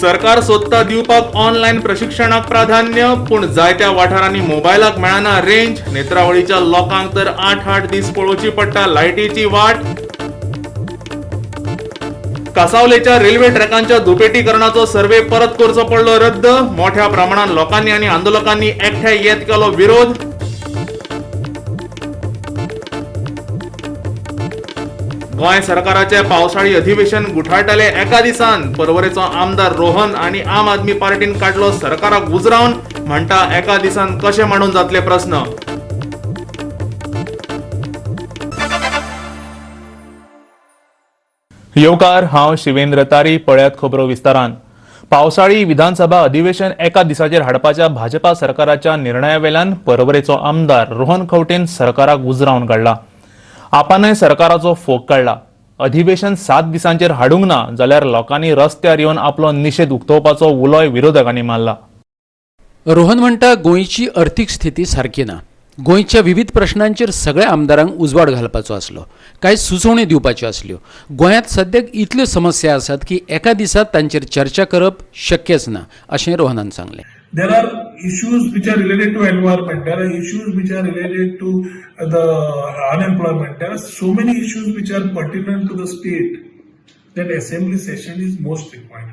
सरकार सोदता दिवपाक ऑनलायन प्रशिक्षणाक प्राधान्य, पूण जायत्या वाठारांनी मोबायलाक मेळना रेंज. नेत्रावळीच्या लोकांक तर 8-8 दीस पळोवची पडटा लायटीची वाट. कासावलेच्या रेल्वे ट्रॅकांच्या दुपेटीकरणाचो सर्वे परत करचो पडलो रद्द. मोठ्या प्रमाणात लोकांनी आनी आंदोलकांनी एकठांय येत केलो विरोध. गोंय सरकाराचे पावसाळी अधिवेशन गुठाळटले एका दिसान. परवरेचो आमदार रोहन आनी आम आदमी पार्टीन काडलो सरकाराक उजरावन, म्हणटा एका दिसान कशें मांडून जातले प्रस्न. येवकार, हांव शिवेंद्र तारी. पळयात खबरो विस्तारान. पावसाळी विधानसभा अधिवेशन एका दिसाचेर हाडपाच्या भाजपा सरकाराच्या निर्णयावेल्यान परवरेचो आमदार रोहन खंवटेन सरकाराक उजरावन काडला. आपानय सरकाराचो फोग काडला. अधिवेशन 7 दिसांचेर हाडूंक ना जाल्यार लोकांनी रस्त्यार येवन आपलो निशेध उक्तोवपाचो उलोय विरोधकांनी मारला. रोहन म्हणटा, गोंयची अर्थीक स्थिती सारकी ना. गोंयच्या विविध प्रश्नांचेर सगळ्या आमदारांक उजवाड घालपाचो आसलो, कांय सुचोवण्यो दिवपाच्यो आसल्यो. गोंयांत सद्याक इतल्यो समस्या आसात की एका दिसात तांचेर चर्चा करप शक्यच ना, अशें रोहनान सांगलें. There are issues which are related to environment. There are issues which are related to the unemployment. There are so many issues which are pertinent to the state that assembly session is most required.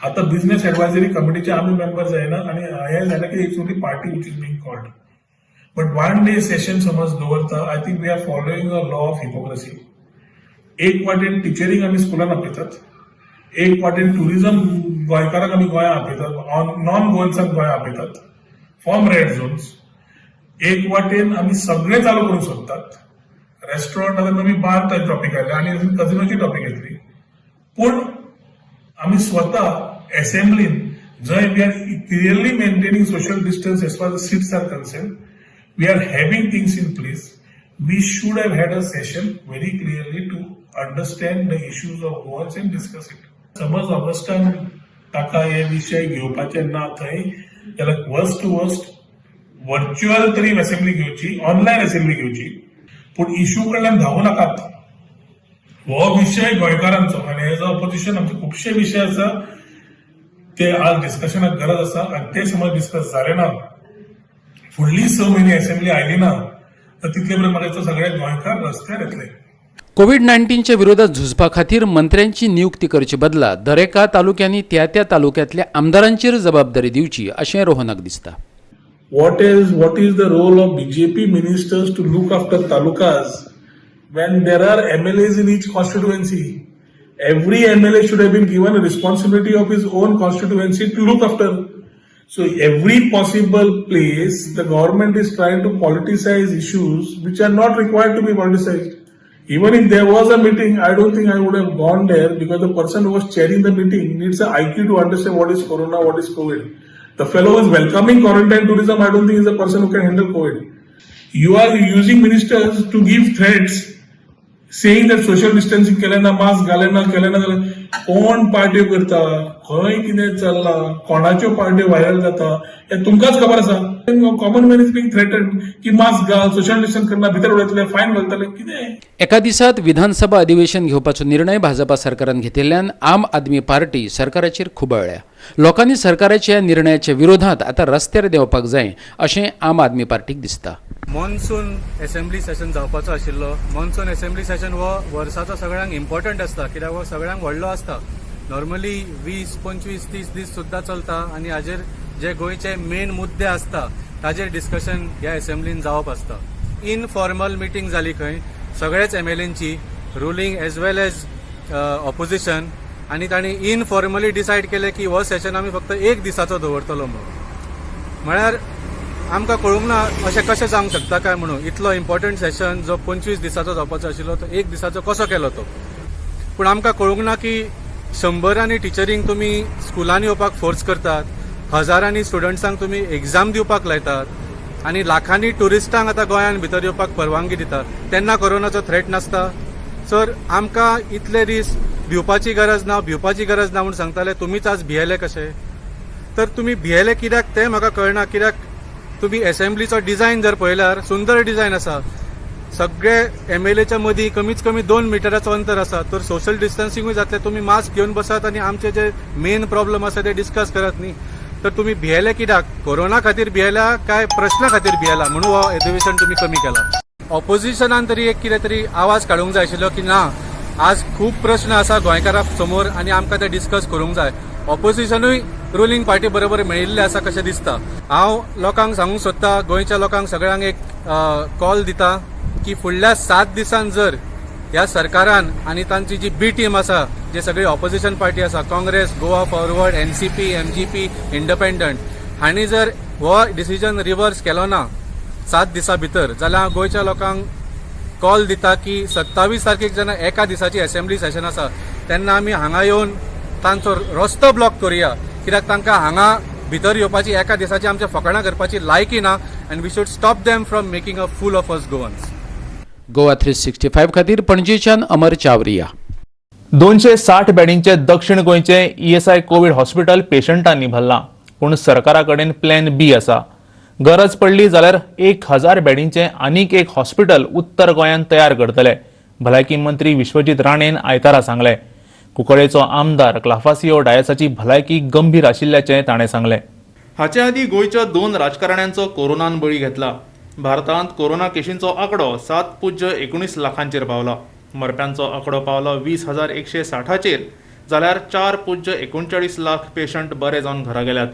आता business advisory कमिटीचे आम्ही member जायना आणि हे जालें की it's only party which is being called. But one day session समज दवरता, I think we are following a law of hypocrisy. एक वाटेन टिचरींक आमी स्कुलान आपयतात, एक वाटेन टुरिझम गोंयकारांक आमी गोंया आपयतात, नॉन गोवन्सांक गोंया आपयतात फ्रॉम रेड झोन्स. एक वाटेन आमी सगळें चालू करूंक सोदतात, रेस्टॉरंट, आतां नवी बार टॉपिक आयले आनी कजिनोची टॉपिक येतली, पूण आमी स्वता असेंब्लीन जंय we are clearly maintaining social distance as far seats are concerned, we are having things in place. We should have had a session very clearly to understand the issues of Goans and discuss it. समज Augustan ताका हे विशय घेवपाचे ना थंय जाल्यार worst two worst virtual तरी assembly घेवची, ऑनलायन असेंब्ली घेवची, पूण इश्यू कडल्यान धांवू नाकात. हो विशय गोंयकारांचो आनी एज अ ऑपोजिशन आमचे खुबशे विशय आसा, ते आज डिस्कशनाक गरज आसा आनी ते समज डिस्कस जाले ना, फुडली 6 म्हयने असेंब्ली आयली ना, तर तितले पर्यंत म्हाका दिसता सगळे गोंयकार रस्त्यार येतले. कोविड 19च्या विरोधात झुजपा खातीर मंत्र्यांची नियुक्ती करचे बदला दरेका तालुक्यांनी त्या त्या तालुक्यांतल्या आमदारांचेर जबाबदारी दिवची, अशें रोहनाक दिसता. What is the role of BJP ministers to look after talukas when there are MLAs in each constituency? Every MLA should have been given a responsibility of his own constituency to look after. So every possible place the government is trying to politicize issues which are not required to be politicized. Even if there was a meeting, I don't think I would have gone there because the person who was chairing the meeting needs an IQ to understand what is corona, what is COVID. The fellow who is welcoming quarantine tourism, I don't think is a person who can handle COVID. You are using ministers to give threats, saying that social distancing केलें ना, mask घालें ना, केलें ना जाल्यार कोण पार्ट्यो करता, खंय कितें चल्लां, कोणाच्यो पार्ट्यो व्हायरल जाता हें तुमकांच खबर आसा. Common man is being threatened की मास्क घाल, सोशल डिस्टन्स करना, भितर उडयतले, फायन घालतले, कितें? एका दिसात विधानसभा अधिवेशन घेवपाचो निर्णय भाजपा सरकारान घेतिल्ल्यान आम आदमी पार्टी सरकाराचेर खुबळ्ळ्या. लोकांनी सरकाराच्या ह्या निर्णयाच्या विरोधात आतां रस्त्यार देंवपाक जाय, अशें आम आदमी पार्टीक दिसता. मॉन्सून असेंब्ली सेशन जावपाचो आशिल्लो. मॉन्सून असेंब्ली सेशन हो वर्साचो सगळ्यांक इम्पॉर्टंट आसता, कित्याक हो सगळ्यांक व्हडलो आसता. नॉर्मली 20, 25, 30 दीस सुद्दां चलता आनी हाजेर जे गोंयचे मेन मुद्दे आसता ताजेर डिस्कशन ह्या असेंब्लीन जावप आसता. इनफॉर्मल मिटींग जाली खंय सगळेच एमएलएंची, ruling as well as opposition, आनी तांणी इनफॉर्मली डिसायड केलें की हो सेशन आमी फक्त एक दिसाचो दवरतलो म्हणून. म्हळ्यार आमकां कळूंक ना अशें कशें जावंक शकता काय म्हणून, इतलो इम्पॉर्टंट सेशन जो 25 दिसाचो जावपाचो आशिल्लो तो एक दिसाचो कसो केलो तो. पूण आमकां कळूंक ना की शंबरांनी टिचरींक तुमी स्कुलांनी येवपाक फोर्स करतात, हजारांनी स्टुडंट्सांक तुमी एग्जाम दिवपाक लायतात आनी लाखांनी ट्युरिस्टांक आतां गोंयांत भितर येवपाक परवानगी दितात, तेन्ना कोरोनाचो थ्रेट नासता. सर, आमकां इतले दीस भिवपाची गरज ना, भिवपाची गरज ना म्हूण सांगताले, तुमीच आज भियेले कशे? तर तुमी भियेले कित्याक तें म्हाका कळना, कित्याक तुमी एसेंब्लीचो डिझायन जर पळयल्यार सुंदर डिझायन आसा. सगळे एमएलएच्या मदीं कमीत कमी 2 मिटराचो अंतर आसा, तर सोशल डिस्टन्सिंगूय जातलें. तुमी मास्क घेवन बसात आनी आमचे जे मेन प्रॉब्लम आसा ते डिस्कस करात न्ही. तर तुमी भियेले कित्याक? कोरोना खातीर भियेला काय प्रश्ना खातीर भियेला म्हणून हो अधिवेशन तुमी कमी केला? ऑपोजिशनान तरी एक कितें तरी आवाज काडूंक जाय आशिल्लो की ना, आज खूब प्रश्न आसा गोंयकारां समोर आनी आमकां ते डिस्कस करूंक जाय. ऑपोजिशनूय रुलींग पार्टी बरोबर मेळिल्लें आसा कशें दिसता. हांव लोकांक सांगूंक सोदता, गोंयच्या लोकांक सगळ्यांक एक कॉल दिता की फुडल्या 7 दिसान जर ह्या सरकारान आनी तांची जी बी टीम आसा, जे सगळी ऑपोजिशन पार्टी आसा, Congress, Goa forward, NCP, MGP, independent, हांणी जर हो डिसिजन रिवर्स केलो ना 7 दिसां भितर, जाल्यार हांव गोंयच्या लोकांक कॉल दिता की 27 तारखेक जेन्ना एका दिसाची असेंब्ली सेशन आसा, तेन्ना आमी हांगा येवन तांचो रस्तो ब्लॉक करुया, कित्याक तांकां हांगा भितर येवपाची, एका दिसाची आमच्या फकाणां करपाची लायकी ना and we should stop them from making a fool of us Goans. Goa 365 खातीर पणजेच्यान अमर चावरिया. 260 बेडींचे दक्षिण गोंयचे ईएसआय कोवीड हॉस्पिटल पेशंटांनी भरलां, पूण सरकारा कडेन प्लॅन बी आसा. गरज पडली जाल्यार 1000 बेडींचे आनीक एक हॉस्पिटल उत्तर गोंयांत तयार करतले, भलायकी मंत्री विश्वजीत राणेन आयतारा सांगलें. कुंकळेचो आमदार क्लाफासियो डायसाची भलायकी गंभीर आशिल्ल्याचें ताणें सांगलें. हाचे आदीं गोंयच्या दोन राजकारण्यांचो कोरोनान बळी घेतला. भारतांत कोरोना केशींचो आंकडो 7.19 लाखांचेर पावला. मरप्यांचो आंकडो पावलो 20,160चेर, जाल्यार 4.39 लाख पेशंट बरे जावन घरा गेल्यात.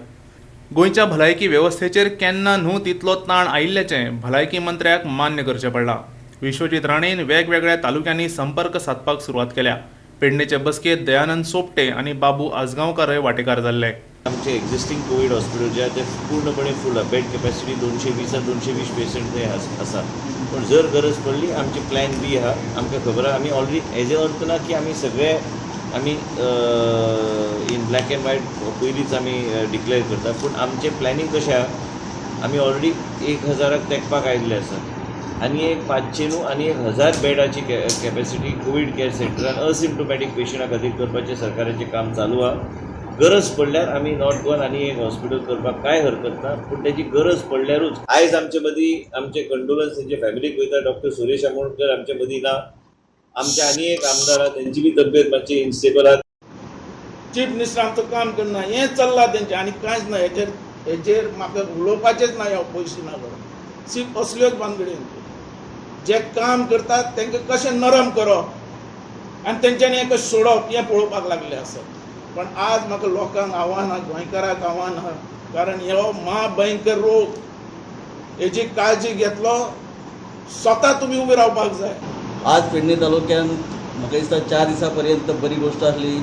गोंयच्या भलायकी वेवस्थेचेर केन्ना न्हू तितलो ताण आयिल्ल्याचें भलायकी मंत्र्याक मान्य करचें पडलां. विश्वजीत राणेन वेगवेगळ्या तालुक्यांनी संपर्क सादपाक सुरवात केल्या. पेडणेचे बसकेंत दयानंद सोपटे आनी बाबू आजगांवकारय वांटेकार जाल्ले. आमचे एक्झिस्टींग कोवीड हॉस्पिटल जे आहा ते पूर्णपणे फूल आहा. बेड कॅपॅसिटी 220 आहा, 220 पेशंट थंय आसा. पूण जर गरज पडली, आमचे प्लॅन बी आहा. आमकां खबर आहा, आमी ऑलरेडी हेजे अर्थ ना की आमी सगळे आमी इन ब्लॅक एंड व्हायट पयलींच आमी डिक्लेअर करता, पूण आमचें प्लॅनिंग कशें आहा, आमी ऑलरेडी 1000क तेंकपाक आयिल्ले आसा आनी एक 500 न्हू, आनी 1000 बेडाची कॅपॅसिटी कोवीड केअर सेंटरान असिम्टोमॅटीक पेशंटा खातीर करपाचें सरकाराचें काम चालू आहा. गरज पडल्यार आमी नॉर्थ गोवान आनी एक हॉस्पिटल करपाक कांय हरकत ना, पूण तेजी गरज पडल्यारूच. आयज आमचे मदीं, आमचे कंडोलन्स तेंच्या फॅमिलीक वयता. डॉक्टर सुरेश आमोणकर आमचे मदीं ना. आमचे आनी एक आमदार आहा, तेंची बी तब्येत मातशी इनस्टेबल आहा. चीफ मिनिस्टर आमचो काम करना, हें चल्लां तेंचें आनी कांयच ना. हेजेर म्हाका उलोवपाचेंच ना. ह्या ऑपोजिशना बरोबर सिर्फ असल्योच भानगडी. जे काम करतात तांकां कशें नरम करप आनी तेंच्यांनी हें कशें सोडप हें पळोवपाक लागले आसत. पण आज म्हाका लोकांक आव्हान आहा, गोंयकारांक आव्हान आहा, कारण हो महाभयंकर रोग, हेजी काळजी घेतलो स्वता तुमी उबे रावपाक जाय. आज पेडणे तालुक्यात म्हाका दिसता 4 दिसां पर्यंत बरी गोश्ट आसली,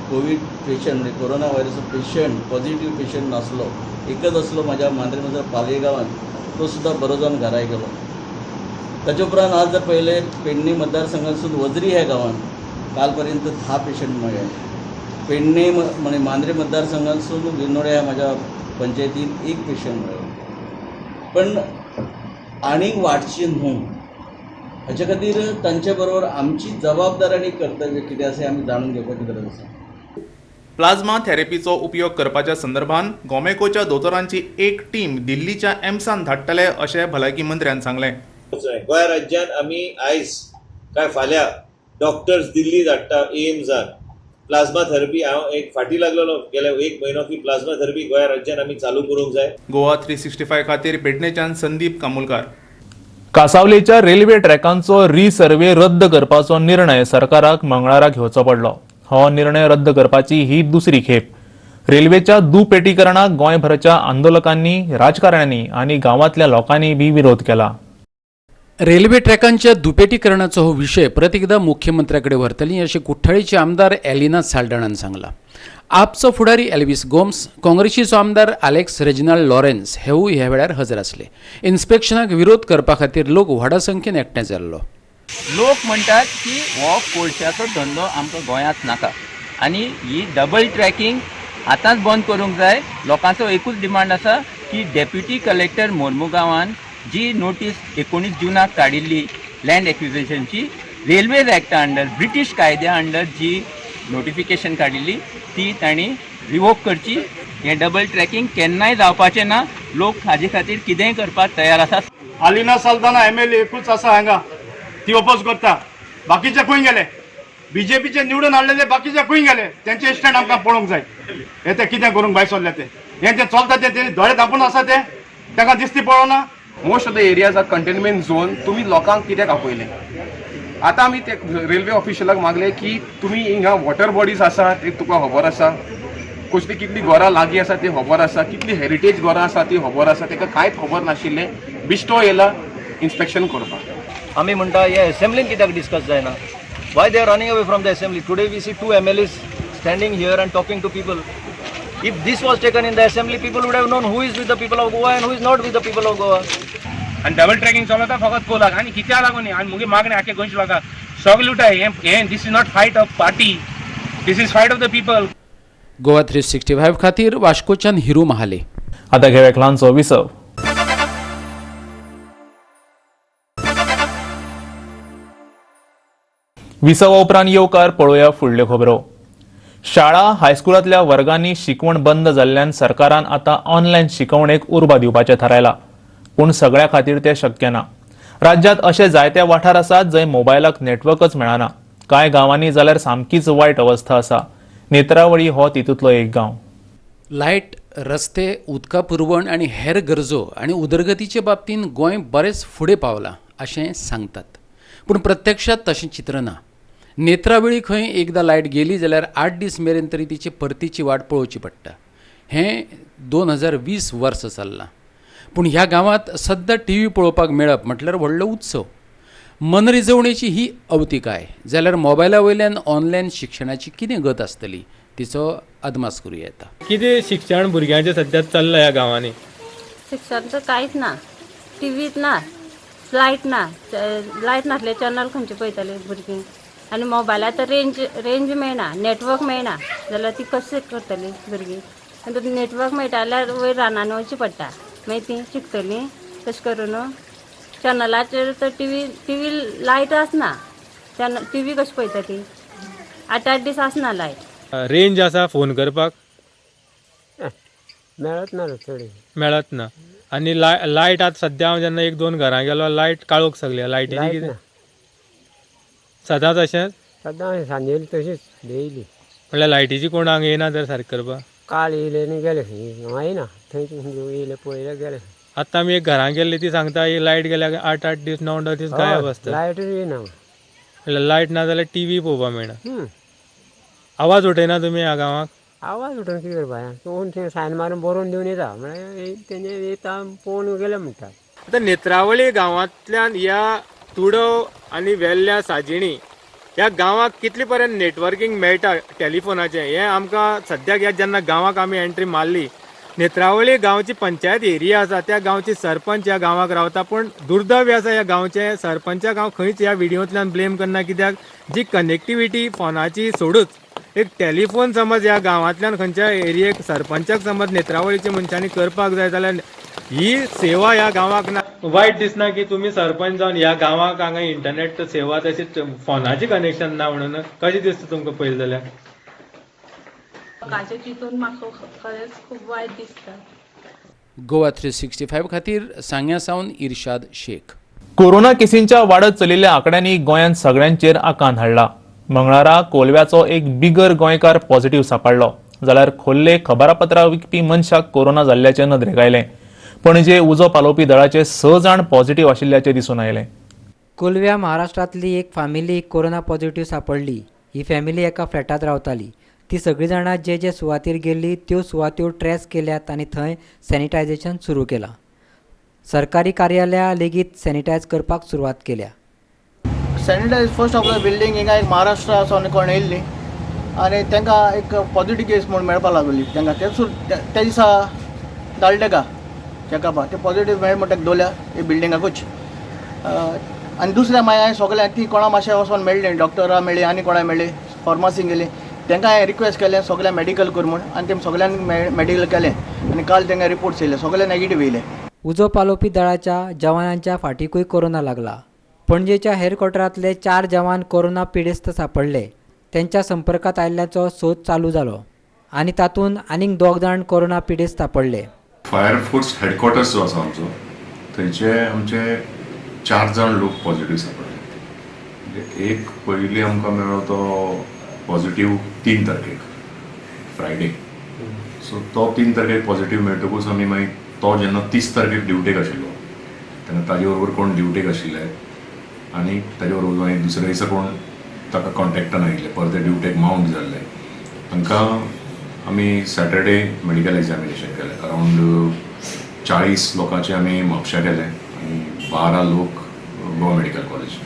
कोवीड पेशंट म्हणजे corona virus patient, positive patient नासलो. एकच आसलो म्हाज्या मांद्रे म्हज्या पालये गांवांत, तो सुद्दां बरो जावन घरा गेलो. ताच्या उपरांत आज जर पळयलें, पेडणे मतदारसंघातसून वजरी ह्या गांवांत काल पर्यंत 10 पेशंट मेळ्ळे. पेडणे म्हणजे मांद्रे मतदारसंघातसून विर्नोड्या ह्या म्हाज्या पंचायतीन एक पेशंट मेळ्ळो. पण आनीक वाडची न्हू हाच्या खातीर तांचे बरोबर आमची जबाबदार आनी कर्तव्य कितें आसा हें आमी जाणून घेवपाची गरज आसा. प्लाझ्मा थेरपीचो उपयोग करपाच्या संदर्भात गोमेकोच्या दोतोरांची एक टीम दिल्लीच्या एम्सान धाडटले, अशें भलायकी मंत्र्यान सांगलें. गोंय राज्यात आमी आयज काय फाल्यां डॉक्टर्स दिल्ली धाडटा एम्सान. प्लाझ्मा थेरपी, हांव एक फाटी लागलेलो गेल्या एक म्हयनो की प्लाझ्मा थेरपी गोंय राज्यान आमी चालू करूंक जाय. गोवा 365 खातीर पेडणेच्यान संदीप कामुलकार. कासावलेच्या रेल्वे ट्रॅकांचो रिसर्वे रद्द करपाचो निर्णय सरकाराक मंगळारा घेवचो पडलो. हो निर्णय रद्द करपाची ही दुसरी खेप. रेल्वेच्या दुपेटीकरणाक गोंयभरच्या आंदोलकांनी, राजकारण्यांनी आनी गांवांतल्या लोकांनी बी विरोध केला. रेल्वे ट्रॅकांच्या दुपेटीकरणाचो हो विशय परत एकदा मुख्यमंत्र्याकडे व्हरतली, अशें कुठ्ठाळीचे आमदार एलिना साल्डाणान सांगलां. आपचो फुडारी एल्वीस गोम्स, काँग्रेसीचो आमदार आलेक्स रेजिनाल्ड लॉरेन्स हेवूय ह्या वेळार हजर आसले. इन्स्पेक्शनाक विरोध करपा खातीर लोक व्हडा संख्येन एकठांय जाल्लो. लोक म्हणटात की हो कोळशाचो धंदो आमकां गोंयांत नाका आनी ही डबल ट्रॅकिंग आतांच बंद करूंक जाय. लोकांचो एकूच डिमांड आसा की डेप्युटी कलेक्टर मोर्मुगांवान जी नोटीस 19 जुनाक काडिल्ली लँड एक्विजिशनची, रेल्वेज एक्टा अंडर, ब्रिटीश कायद्या अंडर जी नोटिफिकेशन काडिल्ली, ती तांणी रिवोक करची. हें डबल ट्रॅकिंग केन्नाय जावपाचें ना. लोक हाजे खातीर कितेंय करपाक तयार आसा. आलिना साल्दाना एमएलए एकूच आसा हांगा. ती ओपोज करता. बाकीचे खंय गेले? बीजेपीचे निवडून हाडलेले बाकीचे खंय गेले? तेंचे स्टँड आमकां पळोवंक जाय. हे ते कितें करूंक भायर सरले ते हे जे चलता ते दोळे धांपून आसा ते तांकां दिसती पळोवना. Most of the areas are containment zone. तुमी लोकांक कित्याक आपयले? आतां आमी ते रेल्वे ऑफिशियलाक मागले की तुमी हिंगा वॉटर बॉडीज आसा ते तुका खबर आसा, कसली कितली घरां लागीं आसा ती खबर आसा, कितली हेरिटेज घरां आसा ती खबर आसा, ताका कांयच खबर नाशिल्लें. बिश्टो येयला इन्स्पेक्शन करपाक. आमी म्हणटा हे असेंब्लीन कित्याक डिस्कस जायना? Why they are running away from the assembly? Today we see 2 MLAs standing here and talking to people. If this was taken in the assembly, people would have known who is with the people of Goa and who is not with the people of Goa. आनी double tracking चलता फकत कोलाक आनी कित्याक लागून? आनी मुगे मागणें आख्खे गोंयच्या लोकांक सगळे उठाय. हें this is not fight of party, this is fight of the people. Goa 365 खातीर वास्कोच्यान हिरू महाले. आता घेऊया एक ल्हानसो विसव. विसवा उपरांत येवकार पळोवया फुडल्यो खबरो. शाळा हायस्कुलांतल्या वर्गांनी शिकवण बंद जाल्ल्यान सरकारान आतां ऑनलायन शिकवणेक उर्बा दिवपाचें थारायलां. पूण सगळ्या खातीर तें शक्य ना. राज्यांत अशे जायते वाठार आसात जंय मोबायलाक नेटवर्कच मेळना. कांय गांवांनी जाल्यार सामकीच वायट अवस्था आसा. नेत्रावळी हो तितूंतलो एक गांव. लायट, रस्ते, उदका पुरवण आनी हेर गरजो आनी उदरगतीचे बाबतींत गोंय बरेंच फुडें पावलां अशें सांगतात, पूण प्रत्यक्षांत तशें चित्र ना. नेत्रावळी खंय एकदां लायट गेली जाल्यार 8 दीस मेरेन तरी तिची परतीची वाट पळोवची पडटा. हें 2020 वर्स चल्लां, पूण ह्या गांवांत सद्दां टी व्ही पळोवपाक मेळप म्हटल्यार व्हडलो उत्सव. मनरिजवणेची ही अवतिकाय जाल्यार मोबायला वयल्यान ऑनलायन शिक्षणाची कितें गत आसतली तिचो अदमास करूं येता. कितें शिक्षण भुरग्यांचें सद्या चल्लां ह्या गांवांनी? शिक्षण तर कांयच ना, टिवीच ना, लायट ना, लायट नासले चॅनल खंयचे पळयतले भुरगीं? आनी मोबायलार तर रेंज मेळना, नेटवर्क मेळना जाल्यार ती कशें करतली भुरगीं? आनी नेटवर्क मेळटा जाल्यार वयर रानान वचचें पडटा, मागीर तीं शिकतलीं तशें करून. चॅनलाचेर तर टिवी लायट आसना, चॅनल टिवी कशी पळयता ती? 8-8 दीस आसना लायट. रेंज आसा फोन करपाक मेळत ना, चड मेळत ना. आनी लायट आतां सद्या हांव जेन्ना 1-2 घरां गेलो लायट काळोख सगळी, लायटीची कितें सदांच अशेंच? सदां सांजे तशीच डेली. म्हणल्यार लायटीची कोण हांगा येयना तर सारकें करपाक? काल येयले आनी गेले, हांगा येयना, थंय येयले पळयले गेले. आतां आमी एक घरां गेल्ली ती सांगता ही लायट गेल्या 8-8 दीस 9-10 दीस गायब आसता. लायटूच येयना. म्हणल्यार लायट ना जाल्यार टिवी पळोवपाक मेळना. आवाज उठयना तुमी ह्या गांवाक? आवाज उठोवन कितें करपा? कोण थंय सायन मारून बरोवन दिवन येता, म्हळ्यार तेंचे येता पळोवन गेले म्हणटा. आतां नेत्रावळी गांवांतल्यान ह्या तुडव आनी वेल्ल्या साजिणी ह्या गांवाक कितले पर्यंत नेटवर्किंग मेळटा टेलिफोनाचें हें आमकां सद्याक ह्या जेन्ना गांवाक आमी एंट्री मारली, नेत्रावळी गांवची पंचायत एरिया आसा त्या गांवची सरपंच ह्या गांवाक रावता, पूण दुर्दैव आसा ह्या गांवचे सरपंचाक हांव खंयच ह्या व्हिडियोंतल्यान ब्लेम करना, कित्याक जी कनेक्टिविटी फोनाची सोडूच एक टेलिफोन समज ह्या गांवांतल्यान खंयच्या एरियेक सरपंचाक समज नेत्रावळीच्या मनशांनी करपाक जाय जाल्यार ही सेवा ह्या गांवाक ना. वायट दिसना की तुमी सरपंच जावन ह्या गांवाक हांगा इंटरनेट सेवा तशीच फोनाची कनेक्शन ना म्हणून कशें दिसता तुमकां पळयलें जाल्यार? लोकांचें चिंतून म्हाका खरेंच खूब वायट दिसता. गोवा 365 खातीर सांग्या सावन इर्शाद शेख. कोरोना केसींच्या वाडत चलिल्ल्या आंकड्यांनी गोंयांत सगळ्यांचेर आकांत हाडला. मंगळारा कोलव्याचो एक बिगर गोंयकार पॉझिटिव्ह सापडलो जाल्यार खोल्ले खबरापत्रां विकपी मनशाक कोरोना जाल्ल्याचें नदरेक आयलें. पणजे उजो पालोवपी दळाचे 6 जाण पॉझिटिव्ह आशिल्ल्याचें दिसून आयलें. कोलव्या महाराष्ट्रांतली एक फॅमिली कोरोना पॉझिटिव्ह सापडली. ही फॅमिली एका फ्लॅटांत रावताली. ती सगळीं जाणां जे जे सुवातेर गेल्ली त्यो सुवात्यो ट्रेस केल्यात आनी थंय सॅनिटायझेशन सुरू केलां. सरकारी कार्यालयां लेगीत सॅनिटायज करपाक सुरवात केल्या. Sanitize first of the building हिंगा एक महाराष्ट्रा सावन कोण येयल्ली आनी तांकां एक पॉझिटिव्ह केस म्हूण मेळपाक लागली. तांकां ते दिसा धाडले ताका चॅकअपाक, ते पॉझिटिव्ह मेळ म्हणटा दवरल्या हे बिल्डिंगाकूच. आनी दुसऱ्या मागीर हांवें सगळ्यांक ती कोणा मातशें वचोन मेळ्ळी, डॉक्टरां मेळ्ळी आनी कोणा मेळ्ळी, फार्मासीन गेली, तांकां हांवें रिक्वेस्ट केलें सगळ्यांक मेडिकल कर म्हूण आनी तेम सगळ्यांक मेडिकल केलें आनी काल तांकां रिपोर्ट्स येयले, सगळे नेगेटीव येयले. उजो पालोवपी दळाच्या जवानांच्या फाटीकूय कोरोना लागला. पणजेच्या हेडक्वॉर्टरांतले 4 जवान कोरोना पिडेस्त सापडले. त्यांच्या संपर्कात आयिल्ल्याचो सोद चालू जालो आनी तातूंत आनीक 2 जाण कोरोना पिडेस्त सापडले. फायर फोर्स हेडक्वॉर्टर्स जो आसा आमचो थंयचे आमचे 4 जाण लोक पॉझिटिव्ह सापडले. एक पयलीं आमकां मेळ्ळो तो पॉझिटिव्ह 3 तारखेक फ्रायडे. सो तो 3 तारखेक पॉझिटिव्ह मेळटकूच आमी मागीर तो जेन्ना 30 तारखेक ड्युटेक आशिल्लो तेन्ना ताजे बरोबर कोण ड्युटेक आशिल्ले आनी ताजे बरोबर मागीर दुसऱ्या दिसा कोण ताका कॉन्टेक्टान आयिल्ले, परते ड्युटेक मावंट जाल्ले. तांकां आमी सॅटर्डे मेडिकल एग्जामिनेशन केलें. अरावंड 40 लोकांचे आमी म्हापशा केलें आनी 12 लोक Goa medical college.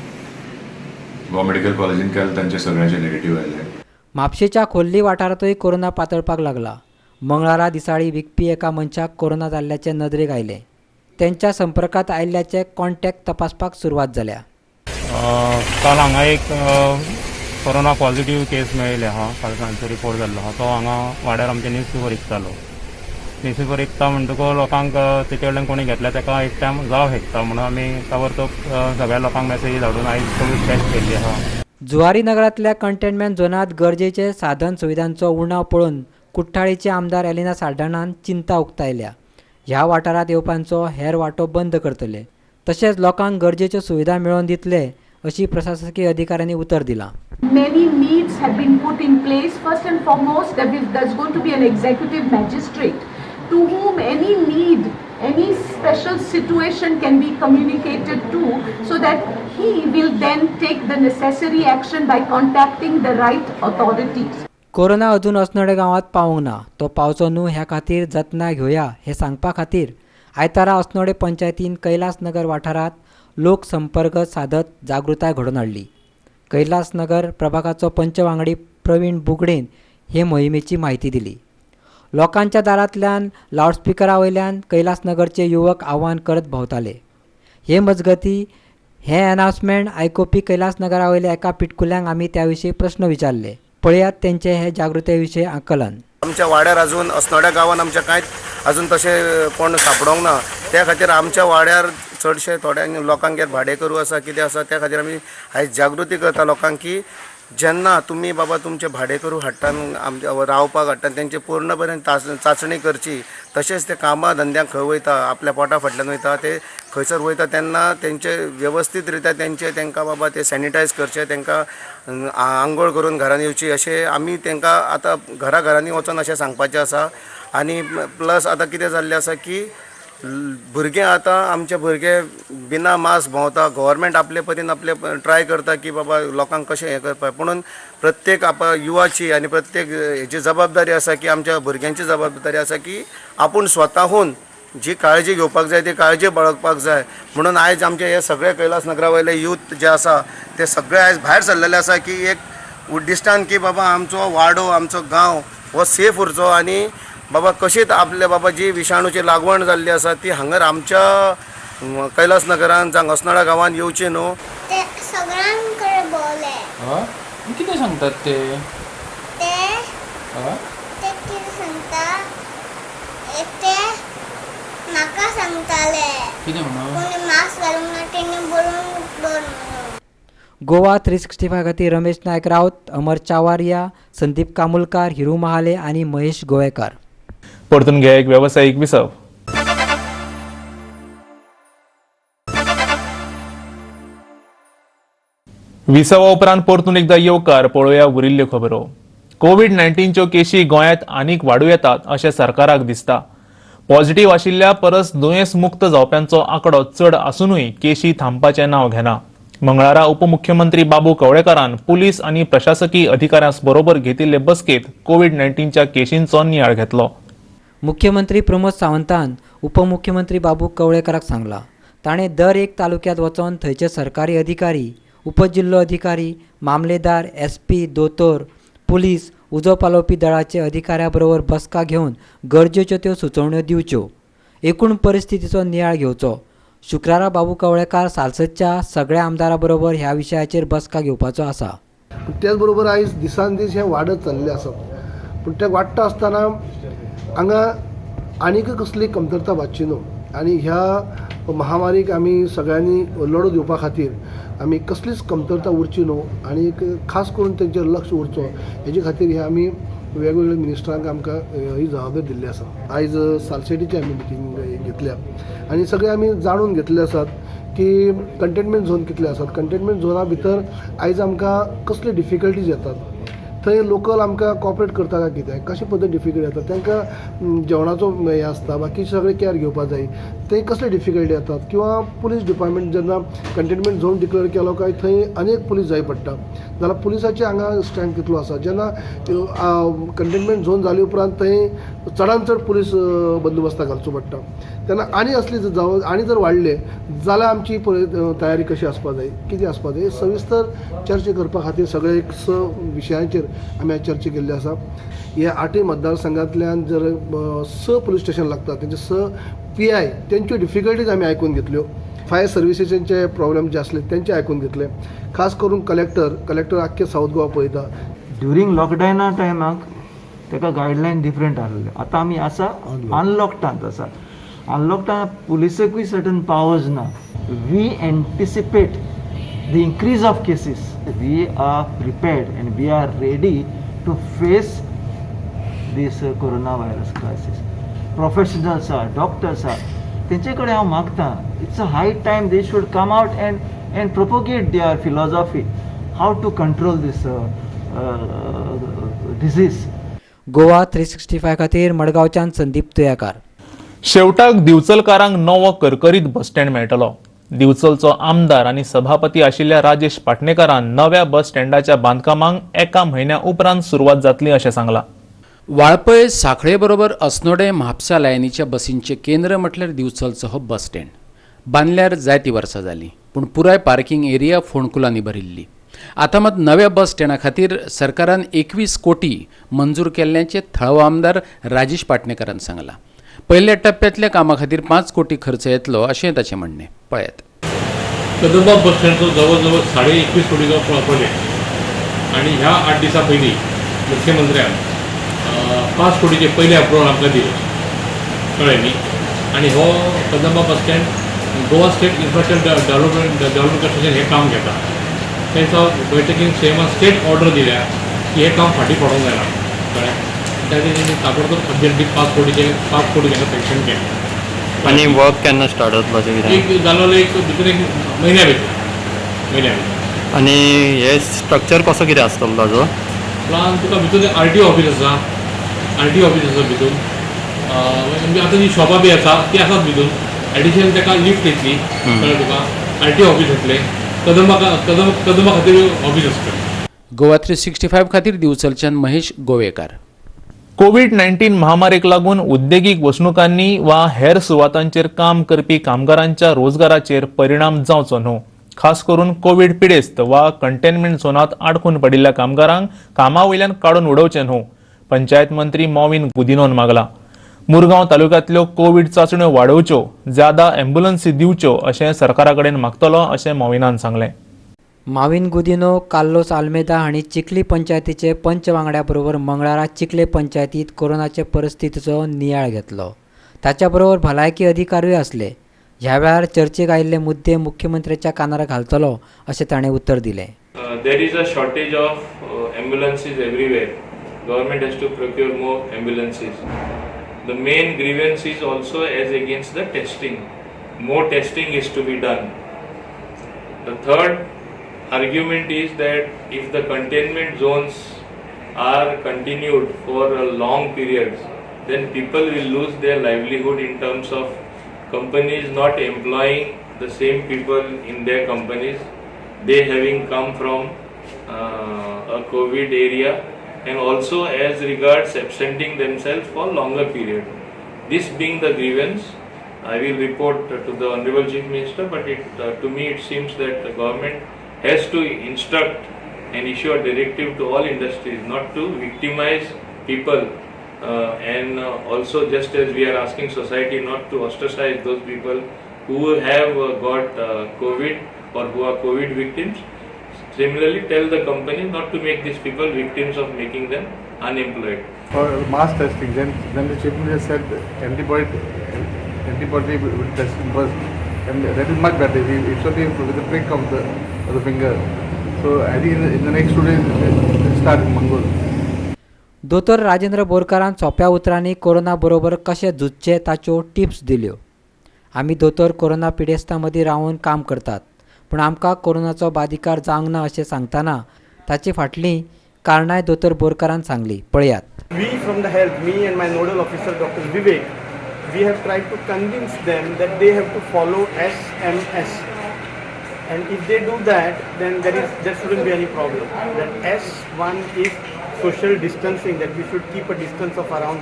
Goa medical कॉलेजीन केलें, तांचे सगळ्यांचे नेगेटीव आयले. म्हापशेच्या खोर्ली वाठारांतूय कोरोना पातळपाक लागला. मंगळारा दिसाळी विकपी एका मनशाक कोरोना जाल्ल्याचें नदरेक आयलें. तेंच्या संपर्कांत आयिल्ल्याचे कॉन्टॅक्ट तपासपाक सुरवात जाल्या. काल हांगा एक कोरोना पॉझिटिव्ह केस मेळिल्ले आहा. काल सांजचो रिपोर्ट जाल्लो आहा. तो हांगा वाड्यार आमचे न्यूज पेपर विकतालो. न्यूज पेपर विकता म्हणटकूच लोकांक तेचे कडल्यान कोणी घेतल्यार ताका एक टायम जावं शकता म्हणून आमी ताबडतोब सगळ्या लोकांक मेसेजी धाडून आयज कोवीड टेस्ट केल्ली आहा. जुवारी नगरांतल्या कंटेनमेंट झोनांत गरजेचे साधन सुविधांचो उणाव पळोवन कुठ्ठाळीचे आमदार एलिना साल्ढाणान चिंता उक्तायल्या. ह्या वाठारांत येवपांचो हेर वाटो बंद करतले, तशेंच लोकांक गरजेच्यो सुविधा मेळोवन दितले अशी प्रशासकीय अधिकाऱ्यांनी उतर दिलां. Many needs have been put in place. First and foremost, there's going to be an executive magistrate to whom any need, any special situation can be communicated to, so that he will then take the necessary action by contacting the right authorities. Corona अजून अस्नोडें गांवांत पावूंक ना, तो पावचो न्हू ह्या खातीर जतनाय घेवया हें सांगपा खातीर आयतारा अस्नोडें पंचायतीन कैलासनगर वाठारांत लोक संपर्क सादत जागृताय घडोवन हाडली. कैलासनगर प्रभागाचो पंच वांगडी प्रवीण बुगडेन हे मोहिमेची म्हायती दिली. लोकांच्या दारांतल्यान लावडस्पिकरा वयल्यान कैलासनगरचे युवक आव्हान करत भोंवताले. हे मजगती हें अनावन्समेंट आयकुपी कैलासनगरा वयल्या एका पिटकुल्यांक आमी त्या विशीं प्रस्न विचारले. पळयात तेंचे हे जागृताये विशीं आकलन. आमच्या वाड्यार अजून अस्नोड्या गांवांत आमच्या कांयच अजून तशें कोण सांपडोंक ना. त्या खातीर आमच्या वाड्यार चडशे थोड्यांक लोकांगेर भाडेकरू आसा, कितें आसा, त्या खातीर आमी आयज जागृती करता लोकांक की जेन्ना तुमी बाबा तुमचे भाडेकरू हाडटा आमच्या रावपाक हाडटा तेंचे पूर्णपणे चांचणी करची. तशेंच ते कामां धंद्यांक खंय वयता, आपल्या पोटा फाटल्यान वयता, ते खंयसर वयता तेन्ना तेंचे वेवस्थीत रित्या तेंचे तेंकां बाबा ते सॅनिटायज करचे, तेंकां आंगोळ करून घरान येवची अशें आमी तेंकां आतां घरा घरांनी वचोन अशें सांगपाचें आसा. आनी प्लस आतां कितें जाल्लें आसा की भुरगे आतां आमचे भुरगे बिना मास्क भोंवता. गव्हर्मेंट आपले परीन आपले ट्राय करता की बाबा लोकांक कशें हें करपाक, पुणून प्रत्येक युवाची आनी प्रत्येक हेची जबाबदारी आसा की आमच्या भुरग्यांची जबाबदारी आसा की आपूण स्वताहून जी काळजी घेवपाक जाय ती काळजी बाळगपाक जाय. म्हणून आयज आमचे हे सगळे कैलासनगरा वयले यूथ जे आसा ते सगळे आयज भायर सरलेले आसा की एक उद्दिश्टान की बाबा आमचो वाडो, आमचो गांव हो सेफ उरचो आनी बाबा कशीच आपले बाबा जी विशाणूची लागवण जाल्ली आसा ती हांगर आमच्या कैलासनगरान जावं अस्नोडा गांवान येवची न्हू. ते सगळ्यांकडे बोले. कितें सांगतात ते? ते कितें सांगता ते म्हाका सांगताले कितें म्हणून कोणी मास्क घालूंक ना तेणी बरोवन दवर म्हणून. गोवा 365 खातीर रमेश नायक राऊत, अमर चावारिया, संदीप कामुलकार, हिरू महाले आनी महेश गोवेकार. परतून घ्या एक वेवसायीक विसव. विसवा उपरांत परतून एकदा येवकार. पळोवया उरिल्ल्यो खबरो. कोवीड-19च्यो केशी गोंयांत आनीक वाडूं येतात अशें सरकाराक दिसता. पॉझिटिव्ह आशिल्ल्या परस दुयेंस मुक्त जावप्यांचो आंकडो चड आसुनूय केशी थांबपाचें नांव घेना. मंगळारा उपमुख्यमंत्री बाबू कवळेकारान पुलीस आनी प्रशासकी अधिकाऱ्यां बरोबर घेतिल्ले बसकेंत कोवीड-19च्या केशींचो नियाळ घेतलो. मुख्यमंत्री प्रमोद सावंतान उपमुख्यमंत्री बाबू कवळेकाराक सांगला, ताणें दर एक तालुक्यांत वचोन थंयचे सरकारी अधिकारी, उपजिल्लो अधिकारी, मामलेदार, एसपी, दोतोर, पुलीस, उजो पालोवपी दळाचे अधिकाऱ्यां बरोबर बसका घेवन गरजेच्यो त्यो सुचोवण्यो दिवच्यो, एकूण परिस्थितीचो नियाळ घेवचो. शुक्रारा बाबू कवळेकार सालसतच्या सगळ्या आमदारां बरोबर ह्या विशयाचेर बसका घेवपाचो आसा. त्याच बरोबर आयज दिसान दीस हें वाडत चल्लें आसा, पूण तें वाडटा आसतना हांगा आनीक कसली कमतरता भासची न्हू आनी ह्या महामारीक आमी सगळ्यांनी लढो दिवपा खातीर आमी कसलीच कमतरता उरची न्हू आनी खास करून तेंचेर लक्ष उरचो हेजे खातीर हे आमी वेगवेगळ्या मिनिस्टरांक आमकां ही जबाबदारी दिल्ली आसा. आयज सालसेटीची आमी मिटींग घेतल्या आनी सगळे आमी जाणून घेतले आसात की कंटेनमेंट झोन कितले आसात, कंटेनमेंट झोना भितर आयज आमकां कसले डिफिकल्टीज येतात, थंय लोकल आमकां कॉपरेट करता काय कितें, कशे पद्दतीन डिफिकल्टी येतात, तांकां जेवणाचो हें आसता, बाकी सगळें कॅर घेवपाक जाय, थंय कसले डिफिकल्टी येतात किंवा पुलीस डिपार्टमेंट जेन्ना कंटेनमेंट झोन डिक्लेअर केलो काय थंय अनेक पुलीस जाय पडटा, जाल्यार पुलिसाचे हांगा स्ट्रेंथ कितलो आसा, जेन्ना कंटेनमेंट झोन जाले उपरांत थंय चडान चड पुलीस बंदोबस्त घालचो पडटा, तेन्ना आनी असली जावं आनी जर वाडले जाल्यार आमची तयारी कशी आसपा जाय, कितें आसपा जाय, सविस्तर चर्चा करपा खातीर सगळे एक स विशयांचेर आमी आज चर्चा केल्ली आसा. ह्या आठूय मतदारसंघांतल्यान जर 6 पुलीस स्टेशन लागता तेंचे 6 PI तेंच्यो डिफिकल्टीज आमी आयकून घेतल्यो, फायर सर्विसीसांचे प्रॉब्लेम जे आसले तेंचे आयकून घेतले, खास करून कलेक्टर आख्खे सावथ गोवा पळयता. ड्युरींग लॉकडावना टायमाक ताका गायडलायन डिफरंट आसले, आतां आमी आसा अनलॉकडावनांत आसा, अनलॉकडावन पुलिसाकूय सर्टन पावर्स ना. We anticipate the increase of cases, we are prepared and we are ready to face this corona virus crisis. Professionals are, doctors are, तेंचे कडेन हांव मागता, it's a high time they should come out and propagate their philosophy how to control this disease. Goa 365 खातीर मडगांवच्यान संदीप तुयाकार. शेवटाक दिवचलकारांक नवो करकरीत bus stand मेळटलो. दिवचलचो आमदार आनी सभापती आशिल्ल्या राजेश पाटणेकारान नव्या बस स्टँडाच्या बांदकामाक एका म्हयन्या उपरांत सुरवात जातली अशें सांगलां. वाळपय साखळे बरोबर अस्नोडें म्हापसा लायनीच्या बसींचें केंद्र म्हटल्यार दिवचलचो हो बस स्टँड. बांदल्यार जायतीं वर्सां जालीं, पूण पुराय पार्किंग एरिया फोंडकुलांनी भरिल्ली. आतां मात नव्या बस स्टँडा खातीर सरकारान 21 कोटी मंजूर केल्ल्याचें थळावो आमदार राजेश पाटणेकारान सांगलां. पयल्या टप्प्यांतल्या कामा खातीर 5 कोटी खर्च येतलो अशें ताचें म्हणणें. पळयात. कदंबा बस स्टँडचो जवळ जवळ 21.5 कोटीचो प्रोजेक्ट आनी ह्या 8 दिसां पयलीं मुख्यमंत्र्यान 5 कोटीचे पयले अप्रुवल आमकां दिलें, कळ्ळें न्ही. आनी हो Kadamba bus stand Goa state infrastructure development corporation हें काम घेता. तेंचो बैठकीन सीएमान स्टेट ऑर्डर दिल्या की हें काम फाटीं पडोंक जायना, कळ्ळें. ताजे तेणी ताबडतोब अर्जंटली 5 कोटी तांकां सँक्शन केलें. आनी वर्क केन्ना स्टार्ट जातलो? एक जालो एक भितर एक म्हयन्या भितर. आनी हे स्ट्रक्चर कसो कितें आसतलो ताजो प्लान? तुका भितर RTO office आसा, RTO office आसा भितून, म्हणजे आतां जी शॉपां बी आसा ती आसात भितून. एडिशनल ताका लिफ्ट येतली, कळ्ळें तुका. RTO office येतलें, कदंबा खातीर ऑफिस आसतलें. गोवा 365 खातीर दिवचलच्यान महेश गोवेकार. कोविड-19 महामारीक लागून उद्देगीक वसणुकांनी वा हेर सुवातांचेर काम करपी कामगारांच्या रोजगाराचेर परिणाम जावचो न्हू, खास करून कोविड पिडेस्त वा कंटेनमेंट झोनांत आडखून पडिल्ल्या कामगारांक कामा वयल्यान काडून उडोवचें न्हू, पंचायत मंत्री मॉविन गुदिनोन मागला. मुरगांव तालुक्यांतल्यो कोविड चांचण्यो वाडोवच्यो, ज्यादा एम्ब्युलन्सी दिवच्यो अशें सरकारा कडेन मागतलो अशें मॉविनान सांगलें. माविन गुदिनो, कार्लोस आल्मेदा हांणी चिखली पंचायतीचे पंच वांगड्या बरोबर मंगळारा चिखले पंचायतीत कोरोनाचे परिस्थितीचो नियाळ घेतलो. ताच्या बरोबर भलायकी अधिकारूय आसले. ह्या वेळार चर्चेक आयिल्ले मुद्दे मुख्यमंत्र्याच्या कानार घालतलो अशें ताणें उत्तर दिलें. There is a shortage of ambulances everywhere. Government has to procure more ambulances. The main grievance is also as against the testing. More testing is to be done. The third argument is that if the containment zones are continued for a long periods, then people will lose their livelihood in terms of companies not employing the same people in their companies, they having come from a COVID area, and also as regards absenting themselves for longer period. This being the grievance, I will report to the Honorable Chief Minister, but it, to me it seems that the government has to instruct and issue a directive to all industries not to victimize people, and also just as we are asking society not to ostracize those people who have got COVID or who are COVID victims, similarly tell the company not to make these people victims of making them unemployed. For mass testing, then the Chief Minister said antibody will test first, and that is much better. It's only with the prick of the finger. So I think in the next 2 days it will start in Mangalore. दोतोर राजेंद्र बोरकारान सोंप्या उतरांनी corona बरोबर कशें झुजचें ताच्यो tips दिल्यो. आमी दोतोर corona पिडेस्तां मदीं रावन काम करतात, पूण आमकां कोरोनाचो बादिकार जावंक ना अशें सांगतना ताचे फाटलीं कारणांय दोतोर बोरकारान सांगली. पळयात. We from the health, me and my nodal officer Dr. Vivek, we have tried to convince them that they have to follow SMS. And if they do that, then there shouldn't be any problem. That S1 is social distancing, that we should keep a distance of around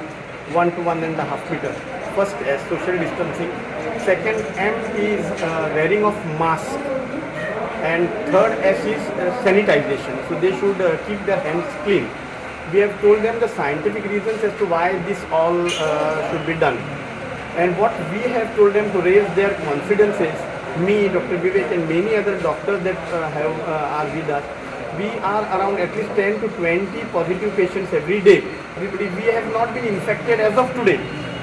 1 to 1.5 meter. First S, social distancing. Second M is wearing of mask. And third S is sanitization. So they should keep their hands clean. We have told them the scientific reasons as to why this all should be done. And what we have told them to raise their confidence is, me, Dr. Vivek and many other doctors that are with us, we are around at least 10 to 20 positive patients every day. Everybody, we have not been infected as of today.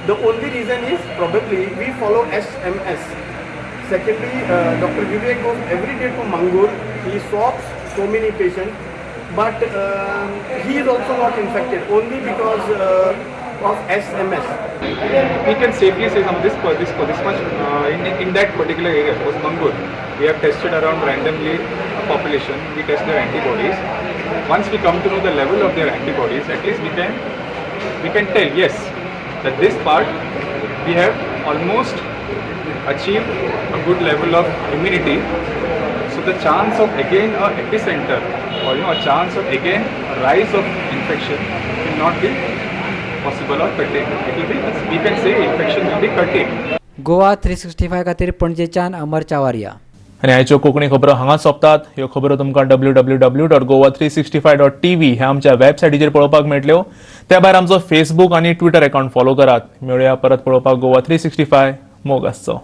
The only reason is probably we follow SMS. Secondly, Dr. Vivek goes every day to Mangur. He swabs so many patients, but he is also not infected only because of SMS. We can safely say some this much in that particular area, suppose Mangur, we have tested around randomly a population, we test their antibodies. Once we come to know the level of their antibodies, at least we can tell, yes, that this part we have almost achieved a good level of immunity. So the chance of again a epicenter or a chance of again a rise of infection will not be possible or curtailed. It will be, we can say infection will be curtailed. Goa 365 खातीर पणजेच्यान अमर चावारिया. आनी आयच्यो कोंकणी खबरो हांगाच सोंपतात. ह्यो खबरो तुमकां www.goa365.tv ह्या आमच्या वेबसायटीचेर पळोवपाक मेळटल्यो. त्या भायर आमचो फेसबूक आनी ट्विटर अकाउंट फॉलो करात. मेळुया परत पळोवपाक गोवा 365. मोग आसचो.